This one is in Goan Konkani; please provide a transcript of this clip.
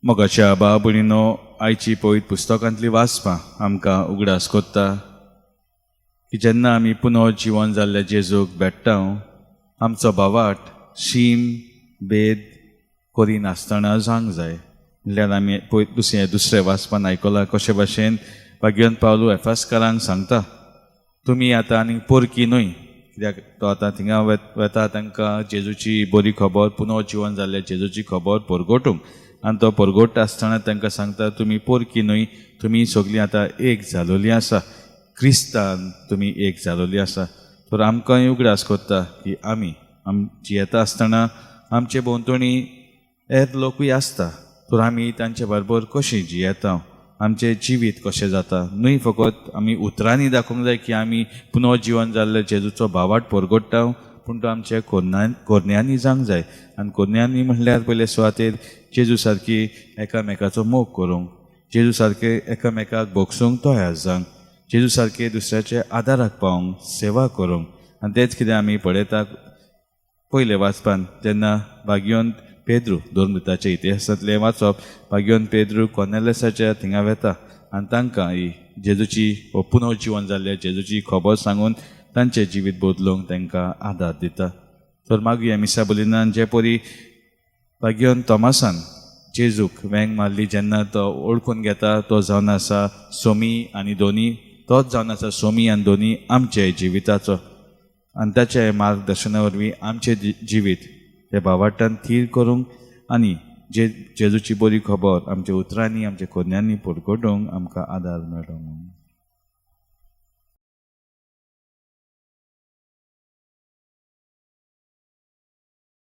मोगाच्या भाव भयणीनो, आयची पवित्र पुस्तकांतली वाचपां आमकां उगडास कोत्ता की जेन्ना आमी पुनः जिवन जाल्ल्या जेजूक भेट्टा, आमचो भावार्थ शीम भेद करिनासतना जावंक जाय. म्हणल्यार आमी पळय दुसरें दुसरें वाचपान आयकलां कशे भाशेन भाग्यवंत पावलू एफास्कारांक सांगता, तुमी आतां आनीक पोरकी न्हय. कित्याक तो आतां थिंगा वता तांकां जेजूची बरी खबर, पुनः जिवन जाल्ल्या जेजूची खबर परगटूंक. आनी तो परगट्टा आसतना तांकां सांगता, तुमी पोरकी न्हय, तुमी सगळीं आतां एक जालोलीं आसा, क्रिस्तान तुमी एक जालोलीं आसा. तर आमकांय उगडास कोत्ता की आमी आम जियेता आसतना आमचे भोंवतणी हेर लोकूय आसता, तर आमी तांचे बरोबर कशीं जियेता, आमचें जिवीत कशें जाता. न्हय फकत आमी उतरांनी दाखोवंक जाय की आमी पुनः जिवन जाल्ले जेजूचो भावार्थ परगट्टा, पूण तो आमच्या कोरन्यांनी जावंक जाय. आनी कोरन्यांनी म्हणल्यार पयले सुवातेर जेजू सारकी एकामेकाचो मोग करूंक, जेजू सारके एकामेकाक भोगसूंक तयार जावंक, जेजू सारके दुसऱ्याच्या आदाराक पावोंक, सेवा करूंक. आनी तेंच कितें आमी पळयता पयले वाचपान, जेन्ना भाग्यवंत पेद्रू, धर्मदूताच्या इतिहासांतलें वाचप, भाग्यवंत पेद्रू कोर्नेलियसाच्या थिंगा वेता आनी तांकां ही जेजूची हो पुनर्जिवन जाल्ल्या जेजूची खबर सांगून तांचें जिवीत बदलूंक तांकां आदार दिता. तर मागीर मिसा बोलिनान जे परी भाग्यवंत तोमासान जेजूक वेंग मारली, जेन्ना तो वळखून घेता तो जावन आसा सोमी आनी दोनी, तोच जावन आसा सोमी आनी दोनी आमचे जिविताचो. आनी ताच्या मार्गदर्शना वरवीं आमचें जिवीत ते भावार्थान थीर करूंक आनी जे जेजूची बरी खबर आमच्या उतरांनी, आमच्या कोन्यांनी परगटूंक आमकां आदार मेळटलो.